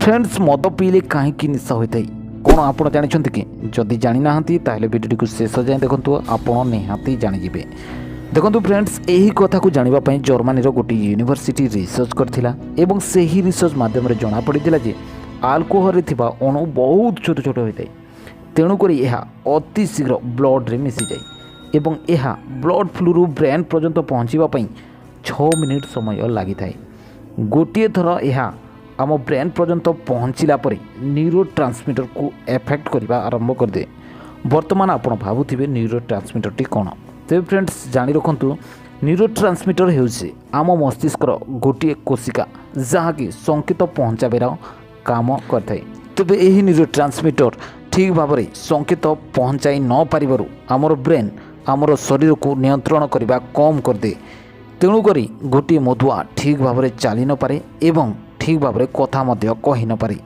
Friends, ମଦ ପିଇଲେ କାହିଁକି ନିଶା ହୋଇଥାଏ, କ'ଣ ଆପଣ ଜାଣିଛନ୍ତି କି? ଯଦି ଜାଣିନାହାନ୍ତି, ତାହେଲେ ଭିଡ଼ିଓଟିକୁ ଶେଷ ଯାଏଁ ଦେଖନ୍ତୁ, ଆପଣ ନିହାତି ଜାଣିଯିବେ। ଦେଖନ୍ତୁ ଫ୍ରେଣ୍ଡସ୍, ଏହି କଥାକୁ ଜାଣିବା ପାଇଁ ଜର୍ମାନୀର ଗୋଟିଏ ୟୁନିଭର୍ସିଟି ରିସର୍ଚ୍ଚ କରିଥିଲା ଏବଂ ସେହି ରିସର୍ଚ୍ଚ ମାଧ୍ୟମରେ ଜଣାପଡ଼ିଥିଲା ଯେ ଆଲକୋହଲରେ ଥିବା ଅଣୁ ବହୁତ ଛୋଟ ଛୋଟ ହୋଇଥାଏ। ତେଣୁକରି ଏହା ଅତି ଶୀଘ୍ର ବ୍ଲଡ଼ରେ ମିଶିଯାଏ ଏବଂ ଏହା ବ୍ଲଡ଼ ଫ୍ଲୋରୁ ବ୍ରେନ୍ ପର୍ଯ୍ୟନ୍ତ ପହଞ୍ଚିବା ପାଇଁ 6 ମିନିଟ୍ ସମୟ ଲାଗିଥାଏ। ଗୋଟିଏ ଥର ଏହା ଆମ ବ୍ରେନ୍ ପର୍ଯ୍ୟନ୍ତ ପହଞ୍ଚିଲା ପରେ ନ୍ୟୁରୋ ଟ୍ରାନ୍ସମିଟରକୁ ଏଫେକ୍ଟ କରିବା ଆରମ୍ଭ କରିଦିଏ। ବର୍ତ୍ତମାନ ଆପଣ ଭାବୁଥିବେ, ନ୍ୟୁରୋ ଟ୍ରାନ୍ସମିଟରଟି କ'ଣ? ତେବେ ଫ୍ରେଣ୍ଡସ୍, ଜାଣି ରଖନ୍ତୁ, ନ୍ୟୁରୋ ଟ୍ରାନ୍ସମିଟର ହେଉଛି ଆମ ମସ୍ତିଷ୍କର ଗୋଟିଏ କୋଶିକା, ଯାହାକି ସଂକେତ ପହଞ୍ଚାଇବାର କାମ କରିଥାଏ। ତେବେ ଏହି ନ୍ୟୁରୋ ଟ୍ରାନ୍ସମିଟର ଠିକ୍ ଭାବରେ ସଂକେତ ପହଞ୍ଚାଇ ନ ପାରିବାରୁ ଆମର ବ୍ରେନ୍ ଆମର ଶରୀରକୁ ନିୟନ୍ତ୍ରଣ କରିବା କମ୍ କରିଦିଏ। ତେଣୁକରି ଗୋଟିଏ ମଦୁଆ ଠିକ୍ ଭାବରେ ଚାଲି ନପାରେ ଏବଂ ଠିକ୍ ଭାବରେ କଥା ମଧ୍ୟ କହି ନପାରେ।